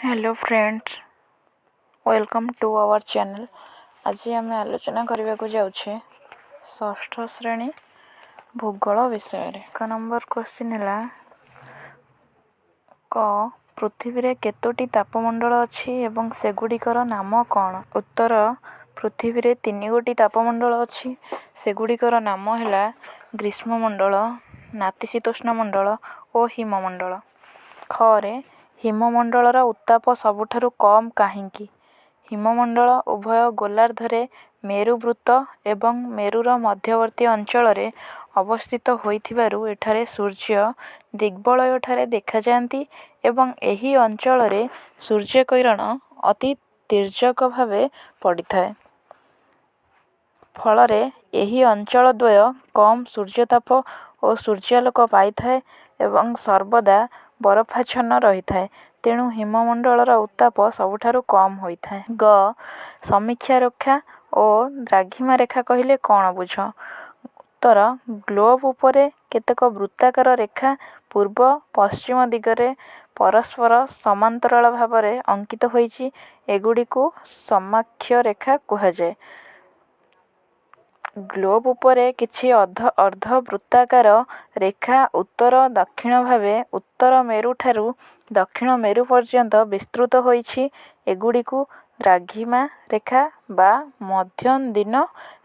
Hello friends, welcome to our channel. ଆଜି ଆମେ ଆଲୋଚନା କରିବାକୁ ଯାଉଛେ ଷଷ୍ଠ ଶ୍ରେଣୀ ଭୂଗୋଳ ବିଷୟରେ। ଏକ ନମ୍ବର କ୍ୱେଶ୍ଚିନ୍ ହେଲା, କ ପୃଥିବୀରେ କେତୋଟି ତାପମଣ୍ଡଳ ଅଛି ଏବଂ ସେଗୁଡ଼ିକର ନାମ କ'ଣ? ଉତ୍ତର, ପୃଥିବୀରେ 3 ଗୋଟି ତାପମଣ୍ଡଳ ଅଛି। ସେଗୁଡ଼ିକର ନାମ ହେଲା ଗ୍ରୀଷ୍ମମଣ୍ଡଳ, ନାତିଶୀତୋଷ୍ଣ ମଣ୍ଡଳ ଓ ହିମମଣ୍ଡଳ। ଖରେ ହିମମଣ୍ଡଳର ଉତ୍ତାପ ସବୁଠାରୁ କମ୍ କାହିଁକି? ହିମମଣ୍ଡଳ ଉଭୟ ଗୋଲାର୍ଦ୍ଧରେ ମେରୁବୃତ୍ତ ଏବଂ ମେରୁର ମଧ୍ୟବର୍ତ୍ତୀ ଅଞ୍ଚଳରେ ଅବସ୍ଥିତ ହୋଇଥିବାରୁ ଏଠାରେ ସୂର୍ଯ୍ୟ ଦିଗ୍‌ବଳୟଠାରେ ଦେଖାଯାଆନ୍ତି ଏବଂ ଏହି ଅଞ୍ଚଳରେ ସୂର୍ଯ୍ୟକିରଣ ଅତି ତୀର୍ଯ୍ୟକ ଭାବେ ପଡ଼ିଥାଏ। ଫଳରେ ଏହି ଅଞ୍ଚଳ ଦ୍ୱୟ କମ୍ ସୂର୍ଯ୍ୟତାପ ଓ ସୂର୍ଯ୍ୟାଲୋକ ପାଇଥାଏ ଏବଂ ସର୍ବଦା ବରଫାଚ୍ଛନ୍ନ ରହିଥାଏ। ତେଣୁ ହିମମଣ୍ଡଳର ଉତ୍ତାପ ସବୁଠାରୁ କମ୍ ହୋଇଥାଏ। ଗ ସମୀକ୍ଷା ରେଖା ଓ ଦ୍ରାଘିମା ରେଖା କହିଲେ କ'ଣ ବୁଝ? ଉତ୍ତର, ଗ୍ଲୋବ୍ ଉପରେ କେତେକ ବୃତ୍ତାକାର ରେଖା ପୂର୍ବ ପଶ୍ଚିମ ଦିଗରେ ପରସ୍ପର ସମାନ୍ତରାଳ ଭାବରେ ଅଙ୍କିତ ହୋଇଛି। ଏଗୁଡ଼ିକୁ ସମାକ୍ଷ ରେଖା କୁହାଯାଏ। ଗ୍ଲୋବ୍ ଉପରେ କିଛି ଅର୍ଦ୍ଧବୃତ୍ତାକାର ରେଖା ଉତ୍ତର ଦକ୍ଷିଣ ଭାବେ ଉତ୍ତର ମେରୁଠାରୁ ଦକ୍ଷିଣ ମେରୁ ପର୍ଯ୍ୟନ୍ତ ବିସ୍ତୃତ ହୋଇଛି। ଏଗୁଡ଼ିକୁ ଦ୍ରାଘିମା ରେଖା ବା ମଧ୍ୟଦିନ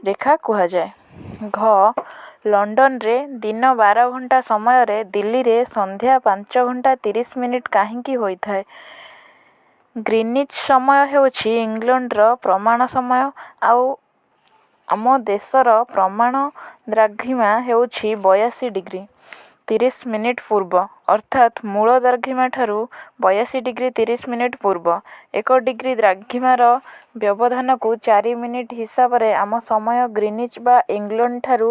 ରେଖା କୁହାଯାଏ। ଘ ଲଣ୍ଡନରେ ଦିନ 12 ଘଣ୍ଟା ସମୟରେ ଦିଲ୍ଲୀରେ ସନ୍ଧ୍ୟା 5 ଘଣ୍ଟା 30 ମିନିଟ୍ କାହିଁକି ହୋଇଥାଏ? ଗ୍ରୀନିଚ୍ ସମୟ ହେଉଛି ଇଂଲଣ୍ଡର ପ୍ରମାଣ ସମୟ, ଆଉ ଆମ ଦେଶର ପ୍ରମାଣ ଦ୍ରାଘିମା ହେଉଛି 82 ଡିଗ୍ରୀ 30 ମିନିଟ୍ ପୂର୍ବ, ଅର୍ଥାତ୍ ମୂଳ ଦ୍ରାଘିମା ଠାରୁ 82 ଡିଗ୍ରୀ 30 ମିନିଟ୍ ପୂର୍ବ। 1 ଡିଗ୍ରୀ ଦ୍ରାଘିମାର ବ୍ୟବଧାନକୁ 4 ମିନିଟ୍ ହିସାବରେ ଆମ ସମୟ ଗ୍ରୀନିଚ୍ ବା ଇଂଲଣ୍ଡ ଠାରୁ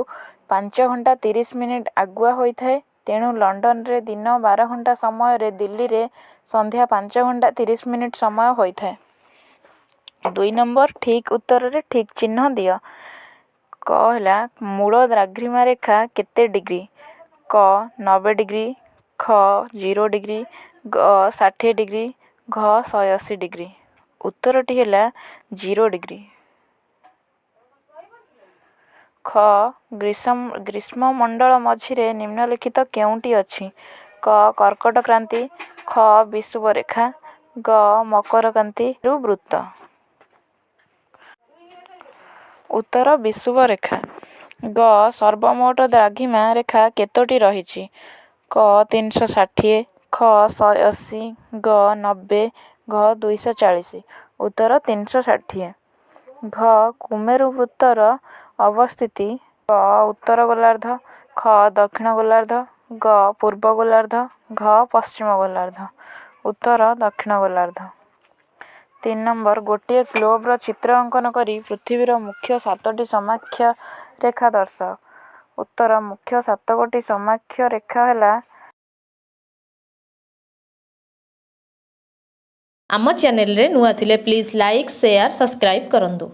5 ଘଣ୍ଟା 30 ମିନିଟ୍ ଆଗୁଆ ହୋଇଥାଏ। ତେଣୁ ଲଣ୍ଡନରେ ଦିନ 12 ଘଣ୍ଟା ସମୟରେ ଦିଲ୍ଲୀରେ ସନ୍ଧ୍ୟା 5 ଘଣ୍ଟା 30 ମିନିଟ୍ ସମୟ ହୋଇଥାଏ। 2 ନମ୍ବର, ଠିକ୍ ଉତ୍ତରରେ ଠିକ୍ ଚିହ୍ନ ଦିଅ। କ ହେଲା, ମୂଳ ଦ୍ରାଘିମା ରେଖା କେତେ ଡିଗ୍ରୀ? କ 90 ଡିଗ୍ରୀ, ଖ 0 ଡିଗ୍ରୀ, ଗ 60 ଡିଗ୍ରୀ, ଘ 180 ଡିଗ୍ରୀ। ଉତ୍ତରଟି ହେଲା 0 ଡିଗ୍ରୀ। ଖ ଗ୍ରୀଷ୍ମମଣ୍ଡଳ ମଝିରେ ନିମ୍ନଲିଖିତ କେଉଁଟି ଅଛି? କ କର୍କଟ କ୍ରାନ୍ତି, ଖ ବିଷୁବ ରେଖା, ଗ ମକର କ୍ରାନ୍ତି, ବୃତ୍ତ। ଉତ୍ତର ବିଷୁବ ରେଖା। ଗ ସର୍ବମୋଟ ଦ୍ରାଘିମା ରେଖା କେତୋଟି ରହିଛି? କ 360, ଖ 180, ଗ 90, ଘ 240। ଉତ୍ତର 360। ଘ କୁମେରୁ ବୃତ୍ତର ଅବସ୍ଥିତି? କ ଉତ୍ତର ଗୋଲାର୍ଦ୍ଧ, ଖ ଦକ୍ଷିଣ ଗୋଲାର୍ଦ୍ଧ, ଗ ପୂର୍ବ ଗୋଲାର୍ଦ୍ଧ, ଘ ପଶ୍ଚିମ ଗୋଲାର୍ଦ୍ଧ। ଉତ୍ତର ଦକ୍ଷିଣ ଗୋଲାର୍ଦ୍ଧ। 3 ନମ୍ବର, ଗୋଟିଏ ଗ୍ଲୋବର ଚିତ୍ର ଅଙ୍କନ କରି ପୃଥିବୀର ମୁଖ୍ୟ 7ଟି ସମାକ୍ଷ ରେଖା ଦର୍ଶାଅ। ଉତ୍ତର, ମୁଖ୍ୟ 7 ଗୋଟି ସମାକ୍ଷ ରେଖା ହେଲା ଆମ ଚ୍ୟାନେଲରେ ନୂଆ ଥିଲେ ପ୍ଲିଜ୍ ଲାଇକ୍, ସେୟାର, ସବସ୍କ୍ରାଇବ୍ କରନ୍ତୁ।